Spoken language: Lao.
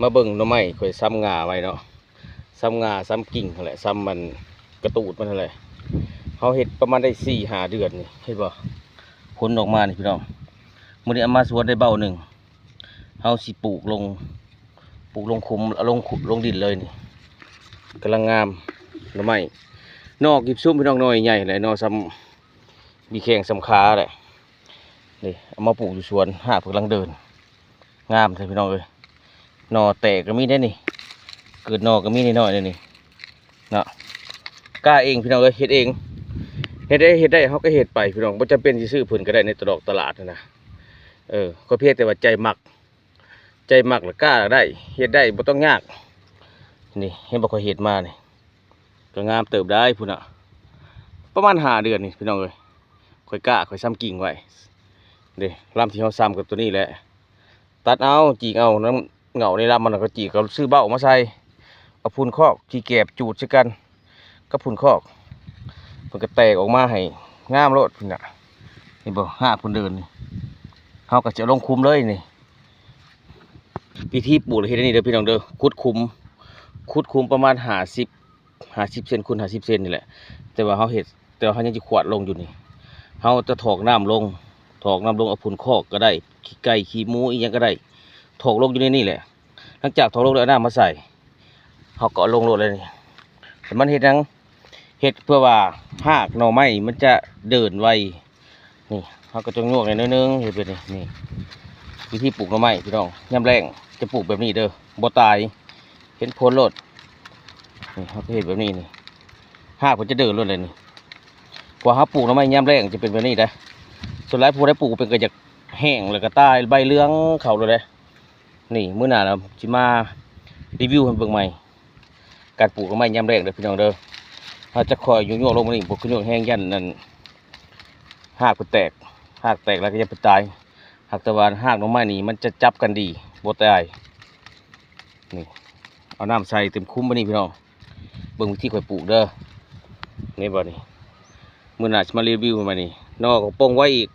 ມາເບິ່ງໜໍ່ໄມ້ ຂ້ອຍຊຳງ່າໄວ້ເນາະ ຊຳງ່າຊຳກິ່ງຫັ້ນແຫຼະ ຊຳມັນກະຕູດມັນຫັ້ນແຫຼະ. ເຮົາເຮັດປະມານໄດ້ສີ່ຫ້າເດືອນນີ້ ເຫັນບໍ່ ຜົນອອກມານີ້ພີ່ນ້ອງ. ມື້ນີ້ເອົາມາສວນໄດ້ເບົ້າໜຶ່ງ ເຮົາຊິປູກລົງ ປູກລົງຂຸມ ເອົາລົງຂຸມ ລົງດິນເລີຍນີ້ ກຳລັງງາມໜໍ່ໄມ້. ໜໍ່ກິບຊຸມພີ່ນ້ອງ ໜໍ່ໃຫຍ່ແຫຼະ ໜໍ່ຊຳມີແຂ້ງຊຳຂາແຫຼະ. ນີ້ເອົາມາປູກຢູ່ສວນ ຮາກເພິ່ນກຳລັງເດີນ ງາມແທ້ພີ່ນ້ອງເອີຍ. ໜໍ່ແຕກກໍມີເດ້ນີ້ ເກີດໜໍ່ກໍມີນ້ອຍໆເດ້ນີ້ເນາະ. ກ້າເອງພີ່ນ້ອງເອີຍ ເຮັດເອງ ເຮັດໄດ້ ເຮັດໄດ້ເຮົາກໍເຮັດໄປພີ່ນ້ອງ ບໍ່ຈຳເປັນຊິຊື້ເພິ່ນກໍໄດ້ໃນຕະຫຼອກຕະຫຼາດຫັ້ນນະ. ເອີ ກໍພຽງແຕ່ວ່າໃຈມັກ ໃຈມັກລະກ້າໄດ້ ເຮັດໄດ້ ບໍ່ຕ້ອງຍາກ. ນີ້ເຫັນບໍ່ ຂ້ອຍເຮັດມານີ້ ກໍງາມເຕີບໄດ໋ພຸ້ນນະ ປະມານຫ້າເດືອນນີ້ພີ່ນ້ອງເອີຍ. ຂ້ອຍກ້າ ຂ້ອຍຊຳກິ່ງໄວ້ເດ້ ລຳທີ່ເຮົາຊຳກັບຕົວນີ້ແຫຼະ ຕັດເອົາ ຈີກເອົານຳເຫງົ້າໃນລຳມັນ ແລ້ວກໍຈີກ ກໍຊື້ເບົ້າມາໃສ່ ເອົາຝຸ່ນຄອກ ຂີ້ແກບຈູດໃສ່ກັນກັບຝຸ່ນຄອກ ເພິ່ນກໍແຕກອອກມາໃຫ້ງາມໂລດພຸ້ນນະ. ເຫັນບໍ່ ຮາກເພິ່ນເດີນນີ້ ເຮົາກໍຈະລົງຂຸມເລີຍນີ້. ວິທີປູກເຮັດອັນນີ້ເດີພີ່ນ້ອງເດີ ຂຸດຂຸມ ຂຸດຂຸມປະມານຫ້າສິບ ຫ້າສິບເຊັນຄູນຫ້າສິບເຊັນນີ້ແຫຼະ ແຕ່ວ່າເຮົາເຮັດ ແຕ່ວ່າເຮົາຍັງຊິຂວາດລົງຢູ່ນີ້. ເຮົາຈະຖອກນ້ຳລົງ ຖອກນ້ຳລົງ ເອົາຝຸ່ນຄອກກໍໄດ້ ຂີ້ໄກ່ຂີ້ໝູອີ່ຫຍັງກໍໄດ້ ຖອກລົງຢູ່ໃນນີ້ແຫຼະ. ຫຼັງຈາກຖອກລົງແລ້ວ ເອົານ້ຳມາໃສ່ ເຮົາກໍເອົາລົງໂລດເລີຍນີ້. ແຕ່ມັນເຮັດຫຍັງ ເຮັດເພື່ອວ່າຮາກໜໍ່ໄມ້ມັນຈະເດີນໄວ. ນີ້ເຮົາກໍຈະຍວກໜ້ອຍໜຶ່ງ ເຮັດແບບນີ້. ນີ້ວິທີປູກໜໍ່ໄມ້ພີ່ນ້ອງ ຍາມແລ້ງຈະປູກແບບນີ້ເດີ ບໍ່ຕາຍ ເຫັນຜົນໂລດ. ນີ້ເຮົາກໍເຮັດແບບນີ້ນີ້ ຮາກມັນຈະເດີນໂລດແຫຼະນີ້. ກວ່າເຮົາປູກໜໍ່ໄມ້ຍາມແລ້ງຈະເປັນແບບນີ້ເດ້. ສ່ວນຫຼາຍຜູ້ໃດປູກເປັນກໍຢາກແຫ້ງ ແລ້ວກໍຕາຍ ໃບເຫຼືອງເຂົ້າໂລດເດ້. ນີ້ມື້ໜ້າລະຊິມາຣີວິວໃຫ້ເບິ່ງໃໝ່ ການປູກໜໍ່ໄມ້ຍາມແລ້ງເດີພີ່ນ້ອງເດີ. ເຮົາຈະຄ່ອຍຍົກໆລົງມານີ້ ບໍ່ຄືຍົກແຮງຢ້ານນັ້ນ ຮາກມັນແຕກ ຮາກແຕກແລ້ວກໍຢ່າໄປຕາຍ. ຫາກແຕ່ວ່າຮາກໜໍ່ໄມ້ນີ້ມັນຈະຈັບກັນດີ ບໍ່ຕາຍ. ນີ້ເອົານ້ຳໃສ່ເຕັມຂຸມບາດນີ້ພີ່ນ້ອງ ເບິ່ງວິທີຂ້ອຍປູກເດີ. ນີ້ບາດນີ້ ມື້ໜ້າຊິມາຣີວິວໃໝ່ນີ້. ໜໍ່ກໍປົ່ງໄວ້ອີກ